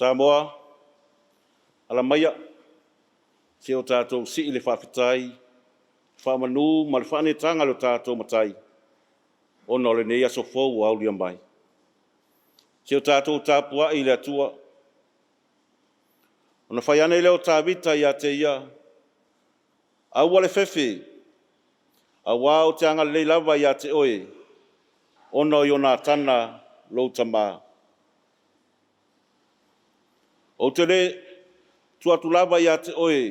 Samoa, ala maia se i o tatou sii le faafetai, faamanu ma le faaneetaga i lo tatou Matai ona o lenei aso fou ua aulia mai. Se i o tatou tapuai i le Atua, ona fai ane lea o Tavita ia te ia, “Aua le fefe, aua ou te agalelei lava ia te oe ona o Ionatana lou tama. Ou te le tuu atu lava ia te oe,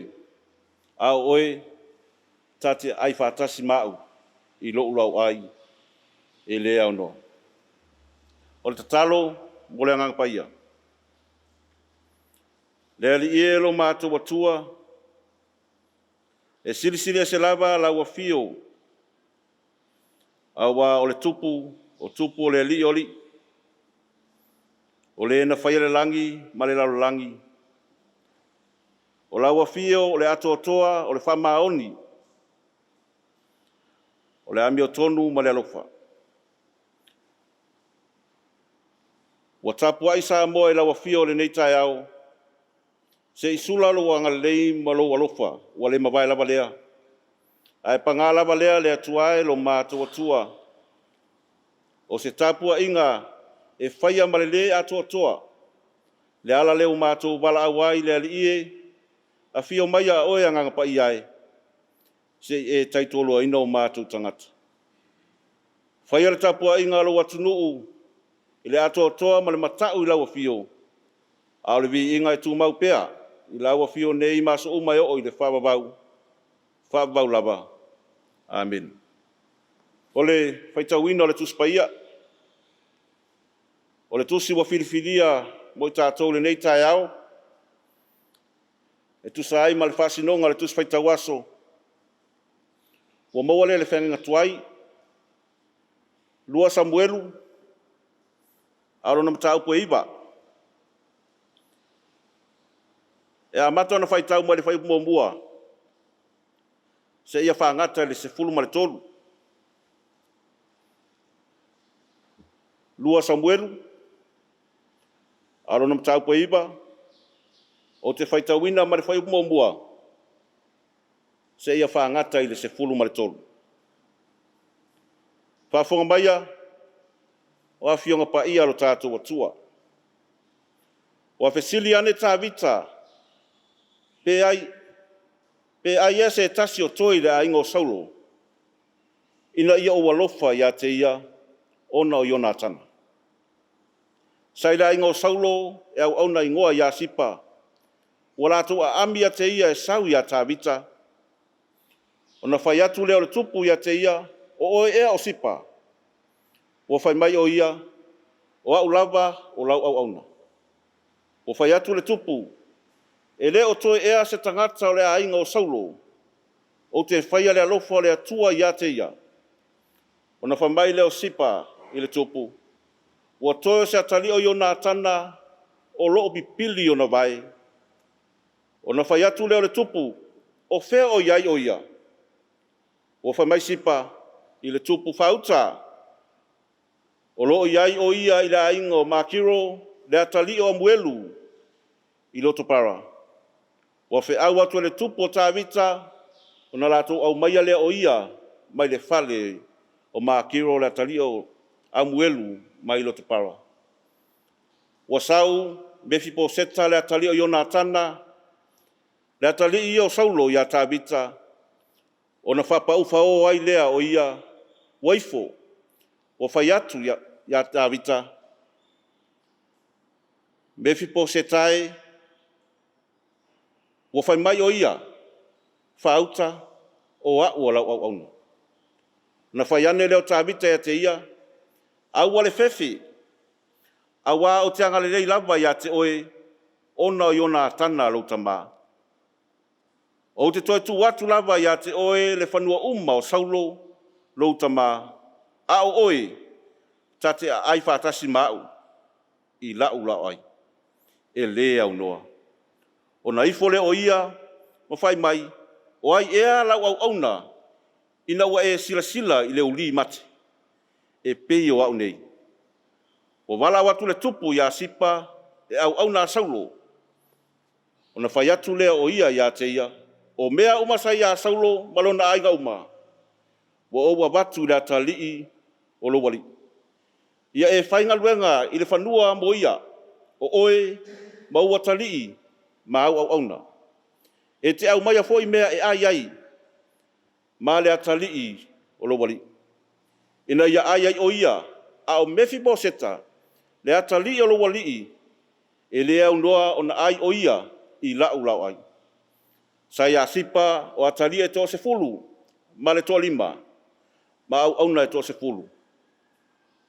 a o oe ta te aai faatasi ma au i lou laoai e le aonoa.” O le tatalo mo le Agaga Paia. Le Alii e lo matou Atua, e silisili ese lava lau Afio aua o le Tupu o tupu o le Alii o alii, o Le na faia le lagi ma le lalolagi. O lau Afio o le atoatoa o le faamaoni, o le amiotonu ma le alofa. Ua tapuai Samoa i lau Afio i lenei taeao, se i sula lou agalelei ma lou alofa ua le mavae lava lea. Ae paga lava lea le Atua e lo matou Atua, o se tapuaiga e faia ma le le atoatoa, le ala lea ua matou valaau ai le Alii e, afio maia oe Agaga Paia e, se i e tautoaluaina o matou tagata. Faia le tapuaiga a lou atunuu i le atoatoa ma le matau i lau Afio, a o le viiga e tumau pea i lau Afio nei ma aso uma e oo i le faavavau, faavavau lava. Amene. O le faitauina o le Tusi Paia, o le tusi ua filifilia mo i tatou i lenei taeao, e tusa ai ma le faasinoga o le Tusi Faitau Aso, ua maua lea i le feagaiga tuai, 2 Samuelu a o lona mataupu e 9. E amata ona faitau mai le fuaiupu 1 seia fagata i le 13. 2 Samuelu a o lona mataupu e 9, ou te faitauina mai le fuaiupu 1 seia fagata i le 13. Faafofoga maia o Afioga Paia a lo tatou Atua. Ua fesili ane Tavita, pe ai ea se tasi o toe i le aiga o Saulo ina ia ou alofa ia te ia ona o Ionatana. Sa i le aiga o Saulo e auauna igoa ia Sipa, ua latou aami ia te ia e sau ia Tavita. Ona fai atu lea o le tupu ia te ia, “O oe ea o Sipa?” Ua fai mai o ia, “O au lava o lau auauna.” Ua fai atu le tupu, “E le o toe ea se tagata o le aiga o Saulo ou te faia le alofa o le Atua ia te ia?” Ona fai mai lea o Sipa i le tupu, “Ua toe o se atalii o Ionatana o lo o pipili ona vae.” Ona fai atu lea o le tupu, “O fea o i ai o ia?” Ua fai mai Sipa i le tupu, “Faauta, o lo o i ai o ia i le aiga o Makiro le atalii o Amuelu i Lotopara.” Ua feau atu e le tupu o Tavita, ona latou aumaia lea o ia mai le fale o Makiro le atalii o Amuelu mai Lotopara. Ua sau Mefiposeta le atalii o Ionatana, le atalii ia o Saulo ia Tavita, ona faapaufaos ai lea o ia, ua ifo ua fai atu ia Tavita, “Mefiposeta e.” Ua fai mai o ia, “Faauta, o au o lau auauna.” Ona fai ane lea o Tavita ia te ia, “Aua le fefe, Auā ou te agalelei lava ia te oe ona o Ionatana lou tama. Ou te toe tuu atu lava ia te oe le fanua uma o Saulo lou tama, a o oe, ta te aai faatasi ma au i lau laoai, e le aunoa.” Ona ifo lea o ia ma fai mai, “O ai ea lau auauna ina ua e silasila i le uli mate e pei o au nei? Ua valaau atu le tupu ia Sipa le auauna a Saulo, ona fai atu lea o ia ia te ia, ‘O mea uma sa ia Saulo ma lona aiga uma, ua ou avatu i le atalii o lou alii. Ia e faigaluega i le fanua mo ia, o oe ma ou atalii ma au auauna. E te aumaia foi mea e ai ai ma le atalii o lou alii, ina ia ai ai o ia. A o Mefiposeta le atalii o lou alii, e le aunoa ona ai o ia i lau laoai.’ Sa ia Sipa o atalii e toa-10 ma le toalima, ma auauna e toa-10.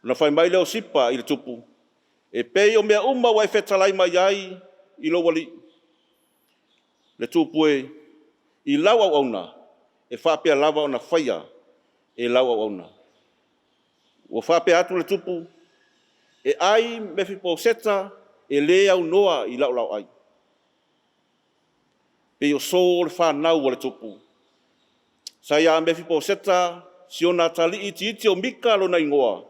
Ona fai mai lea o Sipa i le tupu, “E pei o mea uma ua e fetalai mai ai i lou alii, le tupu e, i lau auauna, e faapea lava ona faia e lau auauna.” Ua faapea atu le tupu, “E ai Mefiposeta e le aunoa i lau laoai.” E pei o so o le fanau a le tupu. Sa ia Mefiposeta si ona atalii itiiti o Mika lona igoa.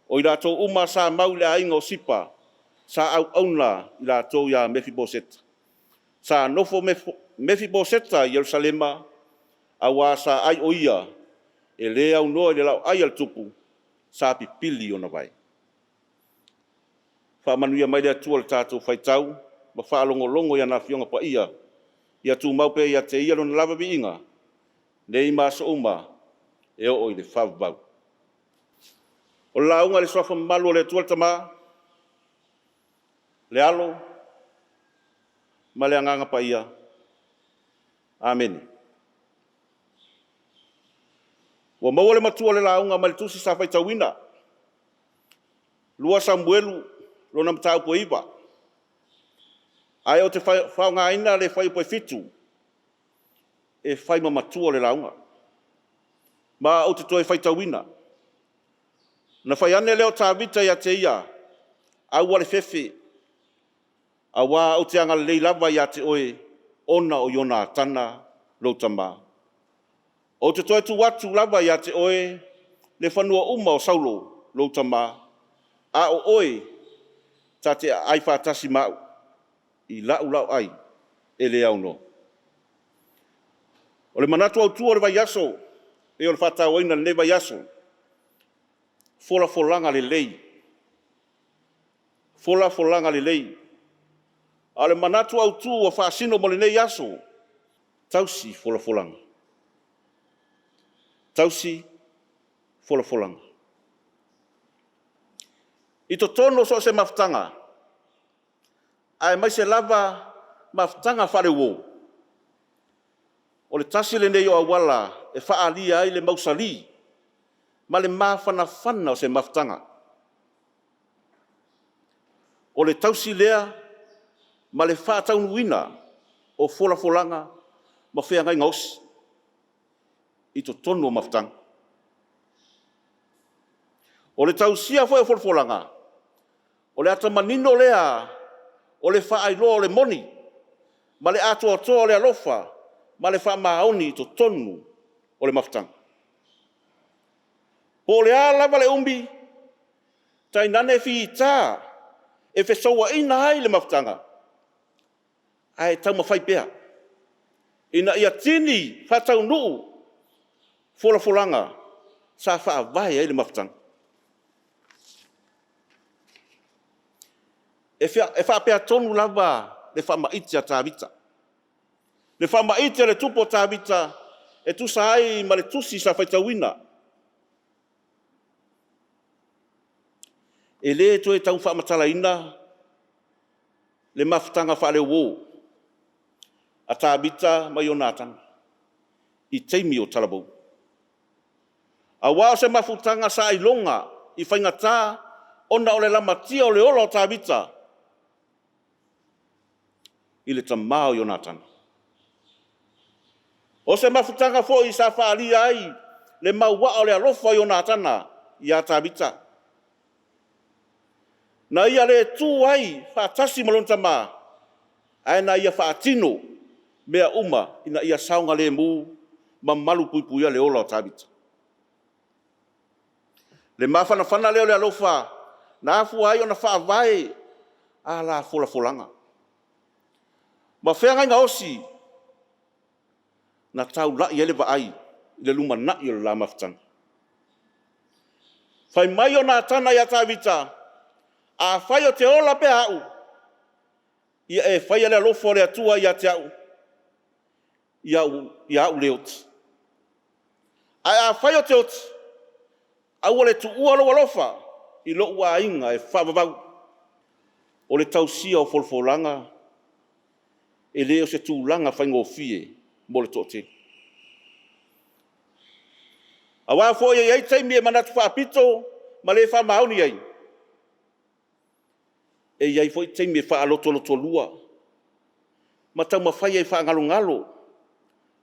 O i latou uma sa mau i le aiga o Sipa, sa auauna i latou ia Mefiposeta. Sa nofo Mefiposeta i Yerusalema aua sa ai o ia e le aunoa i le laoai a le tupu, sa pipili ona vae. Faamanuia mai le Atua i le tatou faitau ma faalogologo i ana Afioga Paia. Ia tumau pea ia te Ia Lona lava viiga nei ma aso uma e oo i le faavavau. O le lauga i le Suafa mamalu o le Atua le Tama, le Alo ma le Agaga Paia. Amene. Ua maua le matua o le lauga mai le tusi sa faitauina, 2 Samuelu lona mataupu e 9, ae ou te faaaogaina le fuaiupu e 7 e fai ma matua o le lauga. Ma ou te toe faitauina. Ona fai ane lea o Tavita ia te ia, “Aua le fefe, aua ou te agalelei lava ia te oe ona o Ionatana lou tama. Ou te toe tuu atu lava ia te oe le fanua uma o Saulo lou tama, a o oe ta te aai faatasi ma au i lau laoai e le aunoa.” O le manatu autu o le vaiaso pei o le faatauaina i lenei vaiaso, folafolaga lelei, folafolaga lelei. A o le manatu autu ua faasino mo lenei aso, tausi folafolaga, tausi folafolaga. I totonu o so o se mafutaga, aemaise lava mafutaga faale-uo, o le tasi lenei o auala e faaalia ai le mausali ma le mafanafana o se mafutaga. O le tausi lea ma le faataunuuina o folafolaga ma feagaiga osi i totonu o mafutaga. O le tausia foi o folafolaga, o le ata manino lea o le faailoa o le moni ma le atoatoa o le alofa ma le faamaoni i totonu o le mafutaga. Po o le a lava le umi, tainane fita e fesouaina ai le mafutaga, ae taumafai pea ina ia tini faataunuu folafolaga sa faavae ai le mafutaga. E faapea tonu lava le faamaite a Tavita, le faamaite a le tupu o Tavita e tusa ai ma le tusi sa faitauina. E le toe tau faamatalaina le mafutaga faale-uo a Tavita ma Ionatana i taimi o talavou. Aua o se mafutaga sa iloga i faigata. ona o le lamatia o le ola o Tavita i le tama o Ionatana. O se mafutaga foi sa faaalia ai le mauaa o le alofa o Ionatana ia Tavita, na ia le tu ai faatasi ma lona tama, ae na ia faatino mea uma ina ia saogalemu ma malupuipuia le ola o Tavita. Le mafanafana lea o le alofa na afua ai ona faavae a la folafolaga ma feagaiga osi na taulai ai le vaai i le lumanai o le la mafutaga. Fai mai Ionatana ia Tavita, “Afai ou te ola pea au, ia e faia le alofa o le Atua ia te au, ia au le oti. Ae afai ou te oti, aua le tuua lou alofa i lou aiga e faavavau.” O le tausia o folafolaga, e le o se tulaga faigofie mo le toatele. Aua foi e i ai taimi e manatu faapito ma le faamaoni ai, e i ai foi taimi e faalotolotolua ma taumafai ai e faagalogalo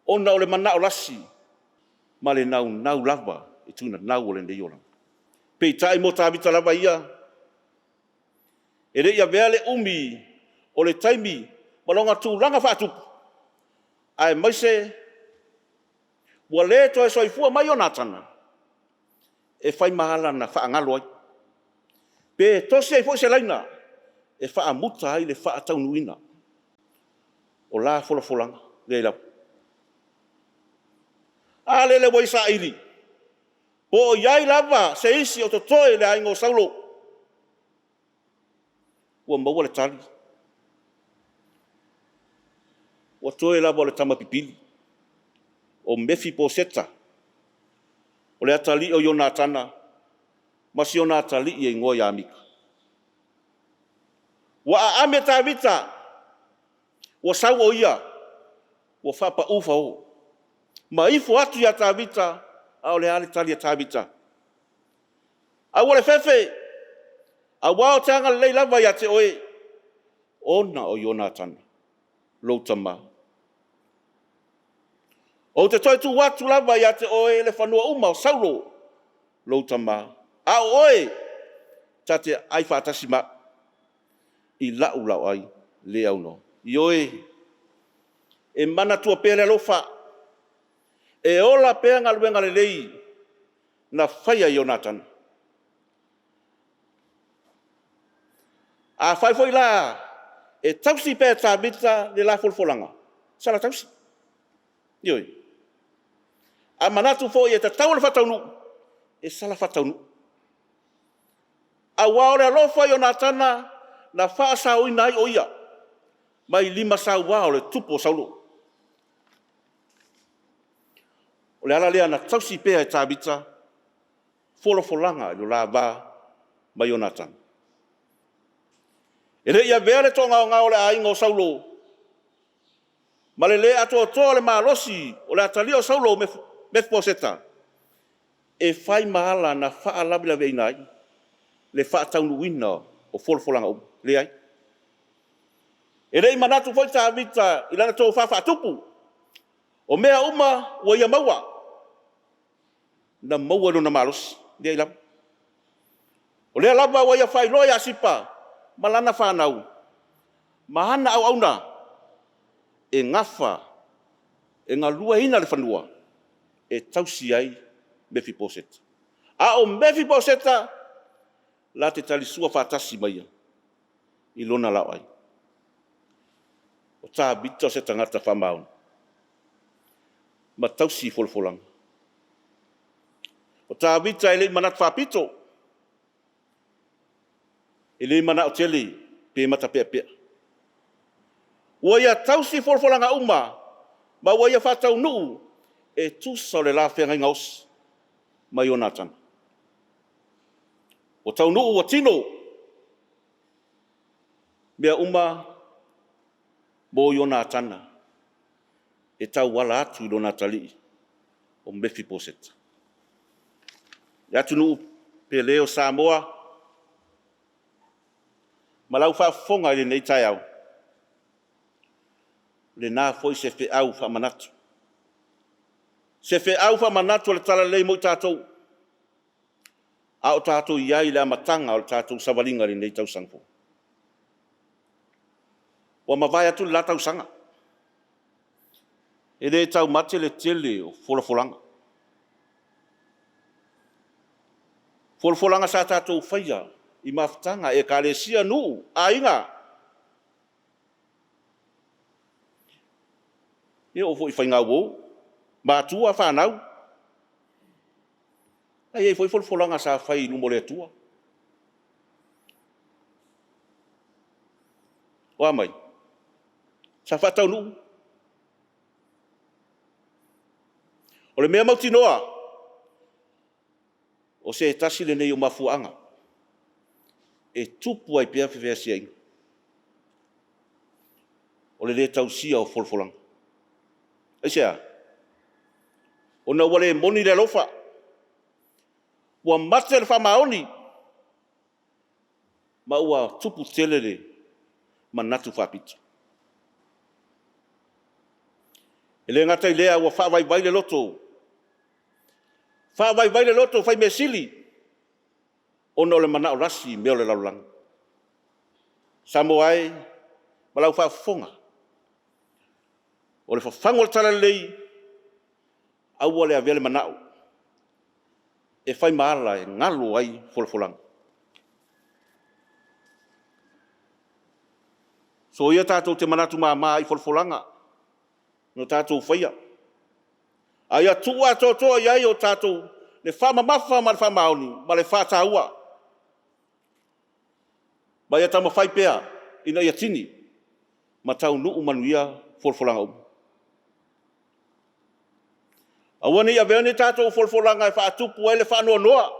ona o le manao lasi ma le naunau lava i tunanau o lenei olaga. Peitai mo Tavita lava ia, e le i avea le umi o le taimi ma lona tulaga faatupu, aemaise ua le toe soifua mai Ionatana, e fai ma ala na faagalo ai, pe tosi ai foi se laina e faamuta ai le faataunuuina o la folafolaga. E leai lava. A lele ua ia saili po o i ai lava se isi o totoe i le aiga o Saulo. Ua maua le tali, ua toe lava o le tama pipili o Mefiposeta, o le atalii o Ionatana ma si ona atalii e igoa ia Mika. Ua aami e Tavita, ua sau o ia ua faapau fao ma ifo atu ia Tavita, a o le a le tali a Tavita? Aua le fefe, aua ou te agalelei lava ia te oe ona o Ionatana lou tama. Ou te toe tuu atu lava ia te oe le fanua uma o Saulo lou tama, a o oe ta te aai faatasi ma au i lau laoai le aunoa. Ioe, e manatua pea le alofa, e ola pea galuega lelei na faia e Ionatana. Afai foi la e tausi pea e Tavita le la folafolaga, sala tausi, ioe. A manatu foi e tatau ona faataunuu, e sala faataunuu. Aua o le alofa o Ionatana na faasaoina ai o ia mai lima saua o le tupu o Saulo. O le ala lea na tausi pea e Tavita folafolaga i lo la va ma Ionatana. E le i avea le toagaogao o le aiga o Saulo ma le le atoatoa o le malosi o le atalii o Saulo o Mefiposeta e fai ma ala na faalavelaveina ai le faataunuuina o folafolaga uma. Leai. E le i manatu foi Tavita i lana tofa faatupu, o mea uma ua ia maua, na maua i lona malosi. Leai lava. O lea lava ua ia faailoa ia Sipa ma lana fanau ma ana auauna e nafa e galueaiina le fanua e tausi ai Mefiposeta. A o Mefiposeta, latou te talisua faatasi ma ia i lona laoai. O Tavita o se tagata faamaoni ma tausi folafolaga. O Tavita e le i manatu faapito, e le manao tele pe matapeapea. Ua ia tausi folafolaga uma ma ua ia faataunuu e tusa o le la feagaiga osi ma Ionatana. Ua taunuu ua tino mea uma mo Ionatana e tauala atu i lona atalii o Mefiposeta. Le atunuu pele o Samoa, ma lau faafofoga i lenei taeao, o lena foi se feau faamanatu, se feau faamanatu o le Talalelei mo i tatou, a o tatou i ai i le amataga o le tatou savaliga i lenei tausaga fou. Ua mavae atu le la tausaga, e le taumate le tele o folafolaga. Folafolaga sa tatou faia i mafutaga i Ekalesia, nuu, aiga, e oo foi i faigauo, matua, fanau. Ae i ai foi folafolaga sa fai i luma o le Atua. O a mai? Sa faataunuu? O le mea mautinoa, o se tasi lenei o mafuaaga e tupu ai pea fevesiaiga, o le le tausia o folafolaga. Aisea? Ona ua le moni le alofa, ua mate le faamaoni, ma ua tupu tele le manatu faapito. E le gata i lea ua faavaivai le loto, faavaivai le loto fai-measili ona o le manao lasi i mea o le lalolagi. Samoa e ma lau faafofoga, o le fafagu o le talalelei, aua le avea le manao e fai ma ala e galo ai folafolaga. Soia tatou te manatu mama i folafolaga na tatou faia, a ia tuu atoatoa i ai le faamamafa ma le faamaoni ma le faataua. Ma ia taumafai pea ina ia tini ma taunuu manuia folafolaga uma. Aua ne i avea ni tatou folafolaga e faatupu ai le faanoanoa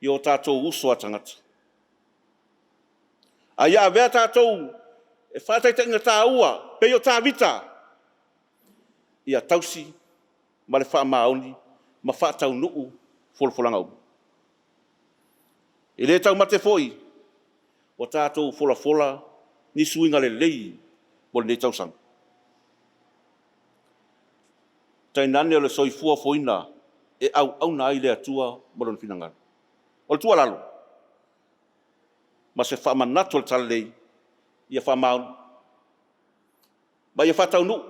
i o tatou uso a tagata, a ia avea tatou e faataitaiga taua pei o Tavita, ia tausi ma le faamaoni ma faataunuu folafolaga uma. E le taumate foi ua tatou folafola ni suiga lelei mo lenei tausaga, tainane o le soifua ofoina e auauna ai i le Atua ma Lona finagalo. O le tuualalo ma se faamanatu o le talalelei, ia faamaoni ma ia faataunuu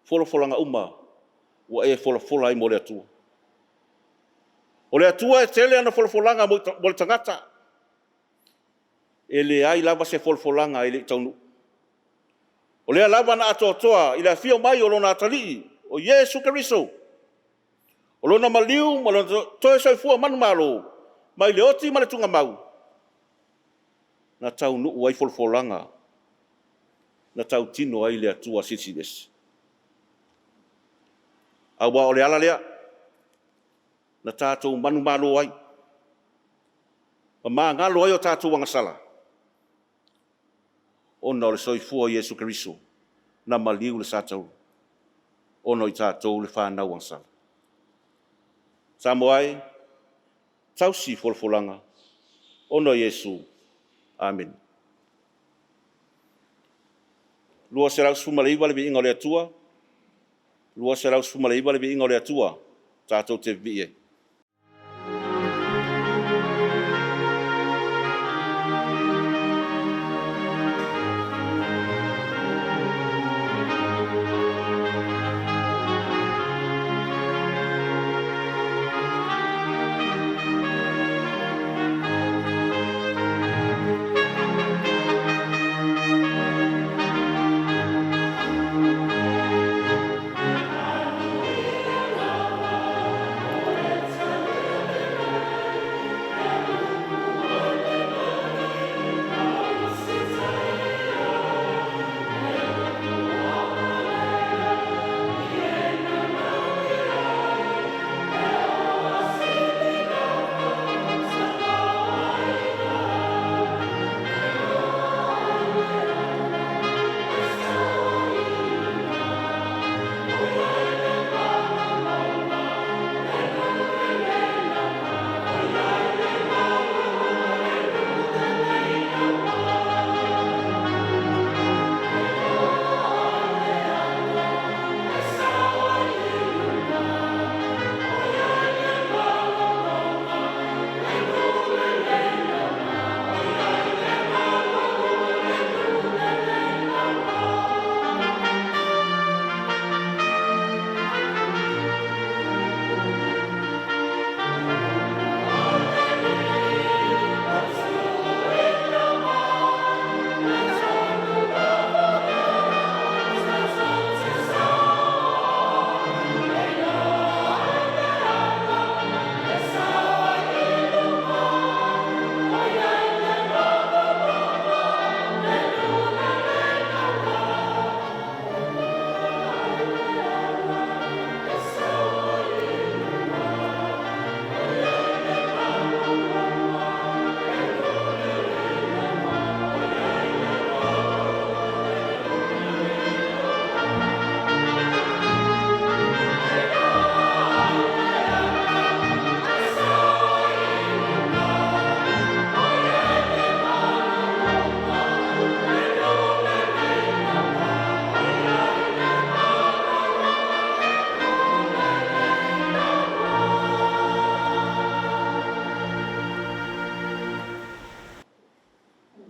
folafolaga uma ua e folafola ai mo le Atua. O le Atua e tele ana folafolaga mo le tagata, e leai lava se folafolaga e le i taunuu. O lea lava na atoatoa i le afio mai o Lona Atalii o Iesu Keriso, o Lona maliu ma Lona toe soifua manumalo mai le oti ma le tuugamau, na taunuu ai folafolaga na tautino ai le Atua Silisili Ese. Aua o le ala lea na tatou manumalo ai, ma magalo ai o tatou agasala, ona o le soifua o Iesu Keriso na maliu i le satauro, ona o i tatou le fanau agasala. Samoa e, tausi folafolaga ona o Iesu. Amene. 219 le Viiga o le Atua, 219 le Viiga o le Atua tatou te vivii ai.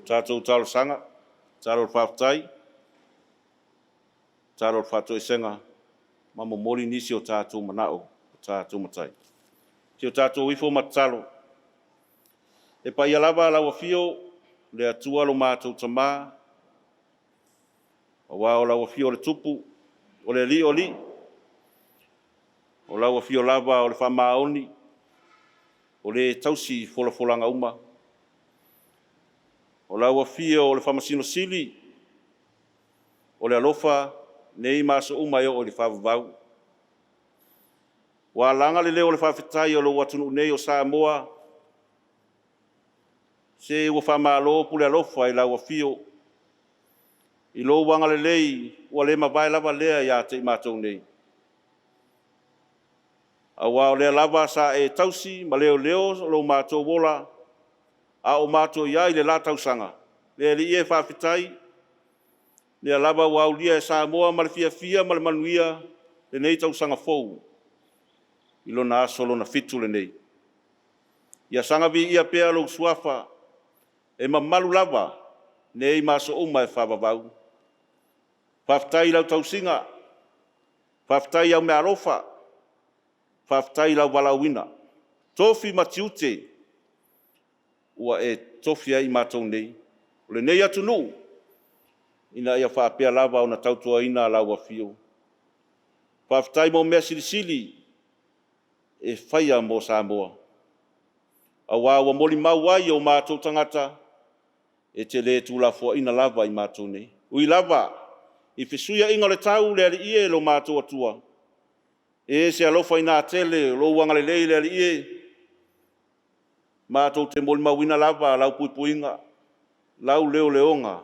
Tatou talosaga, tatalo o le faafetai, tatalo o le faatoesega ma momoli nisi o tatou manao o tatou matai. Se i o tatou ifo ma tatalo. Le paia lava lau Afio le Atua lo matou Tama, aua o lau Afio o le Tupu, o le Alii o alii, o lau Afio lava o le Faamaoni, o le tausi folafolaga uma. O lau Afio o le Faamasino Sili, o le alofa nei ma aso uma e oo i le faavavau. Ua alaga le leo o le faafetai a lou atunuu nei o Samoa, se ua faamalo pule alofa i lau Afio, i lou agalelei ua le mavae lava lea ia te i matou nei. Aua o lea lava sa e tausi ma leoleo lo matou ola a o matou i ai i le la tausaga. Le Alii e faafetai, o lea lava ua aulia e Samoa ma le fiafia ma le manuia lenei tausaga fou i lona aso lona 7 lenei. Ia saga viia pea lou Suafa e mamalu lava nei ma aso uma e faavavau. Faafetai i lau tausiga, faafetai i au meaalofa, faafetai i lou valaauina, tofi ma tiute ua e tofia ai i matou nei, o lenei atunuu ina ia faapea lava ona tautuaina lau Afio. Faafetai mo mea silisili e faia mo Samoa, aua ua molimau ai o matou tagata, e te le tuulafoaiina lava i matou nei. E ui lava i fesuiaiga o le tau le Alii e lo matou Atua, e se alofa inatele o lou agalelei le Alii e, matou te molimauina lava lau puipuiga, lau leoleoga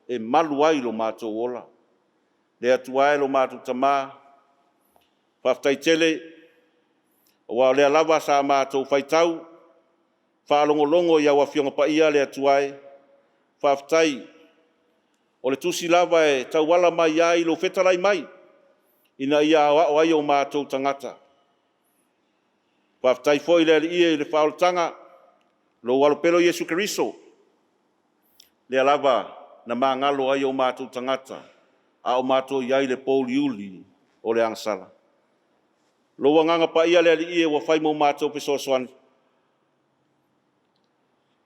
e malu ai lo matou ola. Le Atua e lo matou Tama, faafetai tele aua o lea lava sa matou faitau faalogologo i au Afioga Paia le Atua e, faafetai o le tusi lava e tauala mai ai lou fetalai mai ina ia aoao ai o matou tagata. Faafetai foi le Alii e i le faaolataga, lou Alo pele Iesu Keriso, lea lava na magalo ai o matou tagata a o matou i ai i le pouliuli o le agasala. Lou Agaga Paia le Alii e ua fai mo matou fesoasoani,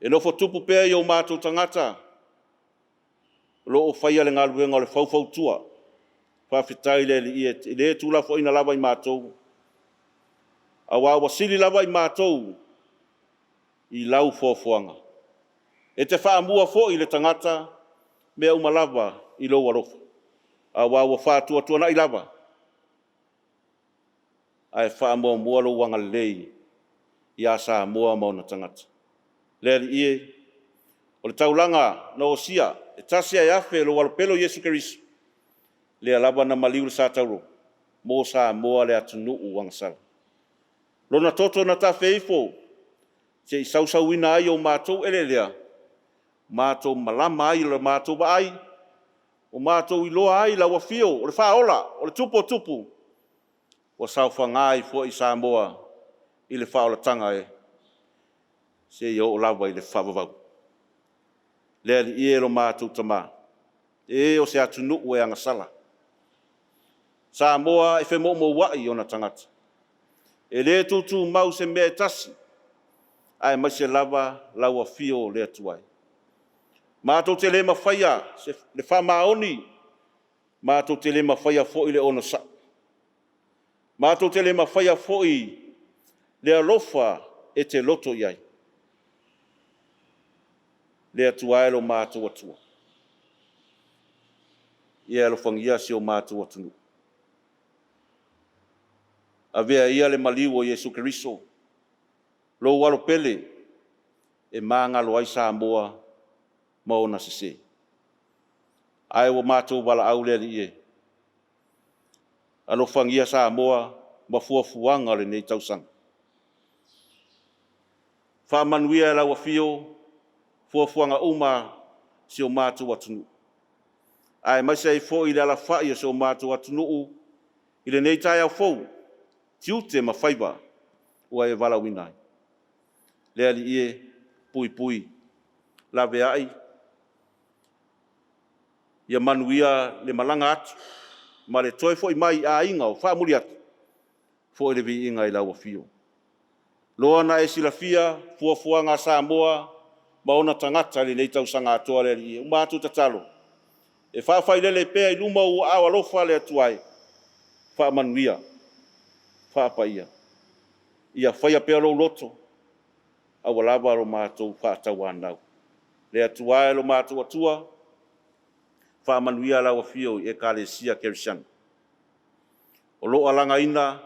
e nofo tupu pea i o matou tagata o lo o faia le galuega o le faufautua. Faafetai i le Alii e le tuulafoaiina lava i matou, aua ua sili lava i matou i lau foafoaga. E te faamua foi i le tagata mea uma lava i lou alofa, aua ua faatuatuanai lava ae faamuamua lou agalelei ia Samoa ma ona tagata. Le Alii e, o le taulaga na osia e tasi ae afe i lou Alo pele o Iesu Keriso, lea lava na maliu i le sa tauro mo Samoa le atunuu agasala. Lona toto na tafe ifo se i sausuina ai o matou eleelea, matou malama ai i le matou vaai, ua matou iloa ai lau Afio o le Faaola, o le Tupu o Tupu, ua saofaga ai foi Samoa i le faaolataga seia oo lava i le faavavau. Le Alii e lo matou Tama, e o se atunuu e agasala, Samoa e femoumouai ona tagata, e le tutumau i se mea e tasi, aemaise lava lau Afio le Atua e. Matou te le mafaia le faamaoni, matou te le mafaia foi le onosai, matou te le mafaia foi le alofa e te loto i ai. Le Atua e lo matou Atua, ia e alofagia si o matou atunuu. Avea ia le maliu o Iesu Keriso, lou Alo pele e magalo ai Samoa ma ona sese. Ae ua matou valaau le Alii e, alofagia Samoa ma fuafuaga o lenei tausaga. Faamanuia i lau Afio fuafuaga uma a si o matou atunuu, aemaise ai foi le alafai o si o matou atunuu i lenei taeao fou, tiute ma faiva ua e valaauina ai. Le Alii e, puipui, laveai. Ia manuia le malaga atu ma le toe foi mai i aiga o faamuli atu, foi le viiga i lau Afio. Loa ona e silafia fuafuaga a Samoa ma ona tagata i lenei tausaga atoa le Alii e, ua matou tatalo, e faafailele pea i luma o ou aao alofa le Atua e, faamanuia, faapaia. Ia faia pea lou loto aua lava lo matou faatauanau. Le Atua e lo matou Atua, faamanuia lau Afio i Ekalesia Kerisiano o lo o alagaina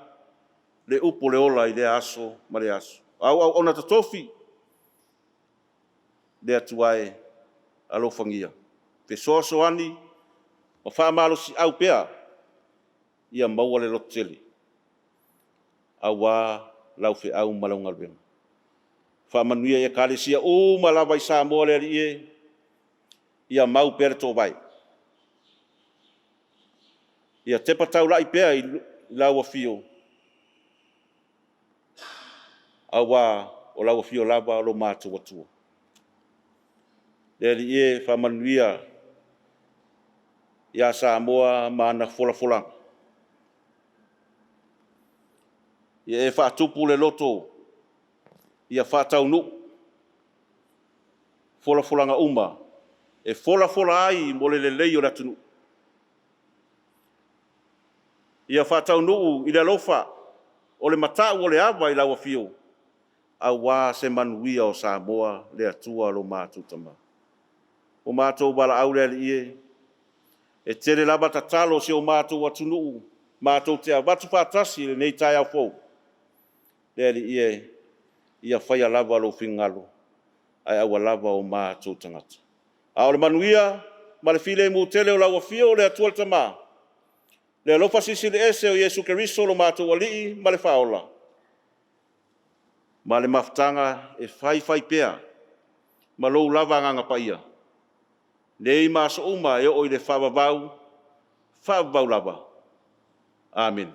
le upu o le ola i lea aso ma lea aso. O au auauna totofi, le Atua e, alofagia, fesoasoani ma faamalosiau pea ia maua le lototele aua lau feau ma lau galuega. Faamanuia i Ekalesia uma lava i Samoa le Alii e, ia mau pea le toovae, ia tepa taulai pea i lau Afio, aua o lau Afio lava o lo matou Atua. Le Alii e, faamanuia ia Samoa ma ana folafolaga, ia e faatupu le loto ia faataunuu folafolaga uma e folafola ai mo le lelei o le atunuu. Ia faataunuu i le alofa o le matau o le ava i lau Afio aua se manuia o Samoa, le Atua lo matou Tama. Ua matou valaau le Alii e, e tele lava tatalo a si o matou atunuu matou te avatu faatasi i lenei taeao fou. Le Alii e, ia faia lava lou finagalo ae aua lava o matou tagata. A o le manuia ma le filemu tele o lau Afio le Atua le Tama, le alofa Silisili Ese o Iesu Keriso lo matou Alii ma le Faaola, ma le mafutaga e faifai pea ma lou lava Agaga Paia, nei ma aso uma e oo i le faavavau, faavavau lava. Amene.